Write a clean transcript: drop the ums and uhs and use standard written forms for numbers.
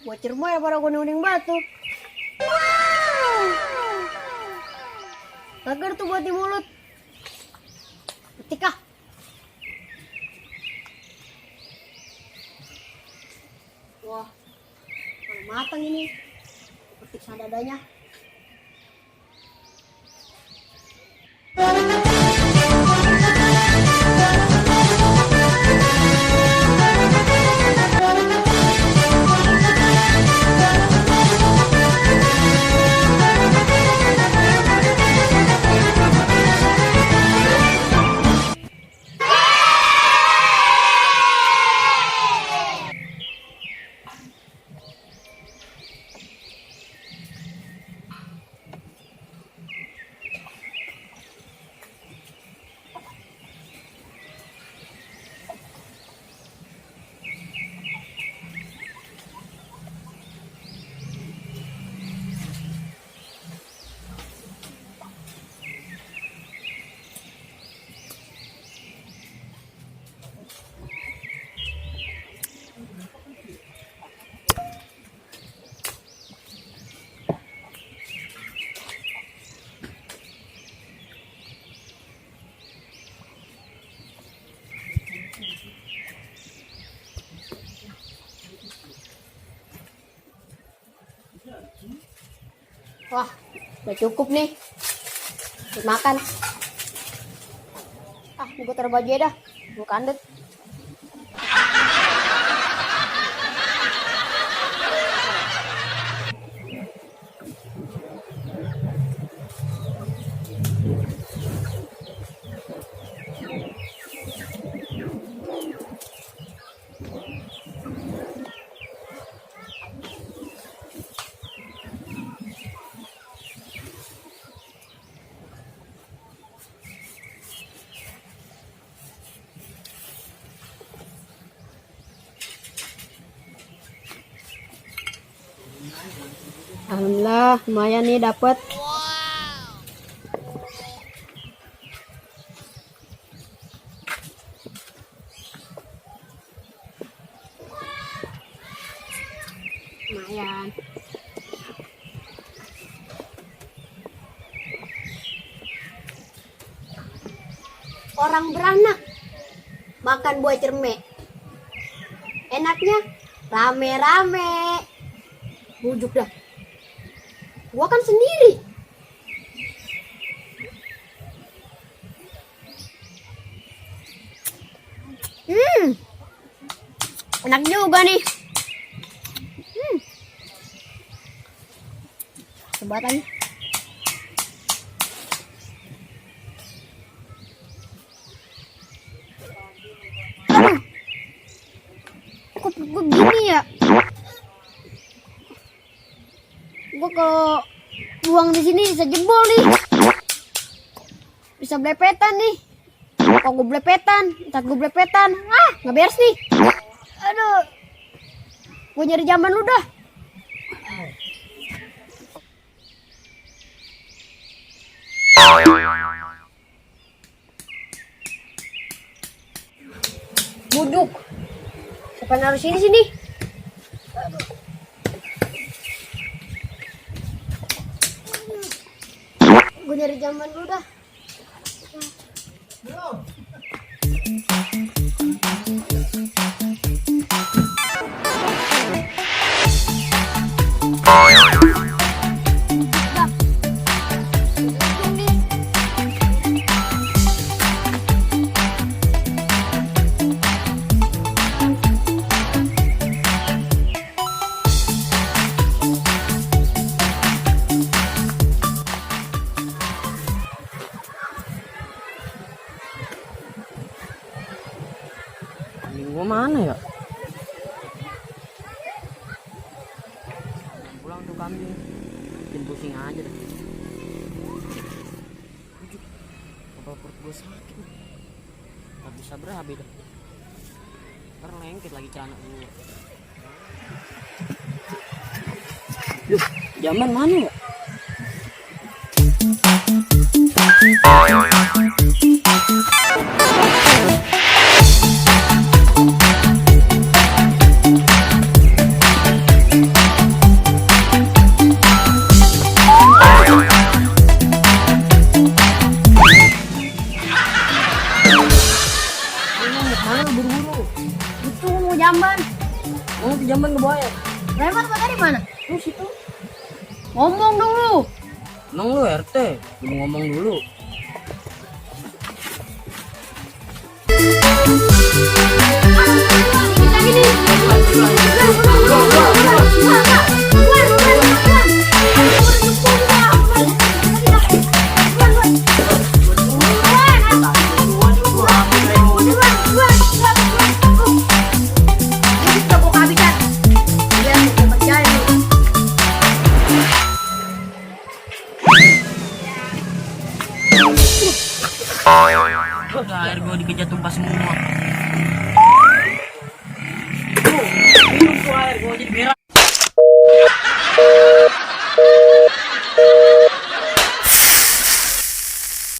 Bocor ya para gunung batu. Agar tuh buat di mulut. Petik ah. Wah, kalau matang ini. Petik sadadanya. Wah, udah cukup nih. Makan. Ah, gue taruh baju ya dah. Gue kandet. Alhamdulillah, lumayan nih dapat. Lumayan. Orang beranak makan buah cermek. Enaknya rame-rame. Bujuk dah. Gua kan sendiri. Enak juga nih. Sebatang. Kok gini ya? Gue kalau buang di sini bisa jebol nih, bisa belepetan nih. Kok gue belepetan, nggak beres nih. Aduh, gue nyari jamban lu dah. Buduk, siapa naruh sini? Gue nyari jamban dulu dah. Gua mana ya? Pulang tuh kambing, bikin pusing aja deh. Kepala perut gue sakit, gak bisa berabe dah. Ntar lengket lagi celana gue. Duh, jamban mana ya? Mana lu buru-buru? Itu mau jamban. Oh, ke jamban ke bawah ya? Lewat kok dari mana? Lu situ. Ngomong dulu. Emang lu RT? Lu ngomong dulu. Udah air gua dikejar tumpah semua. Minum tuh air gua jadi berak.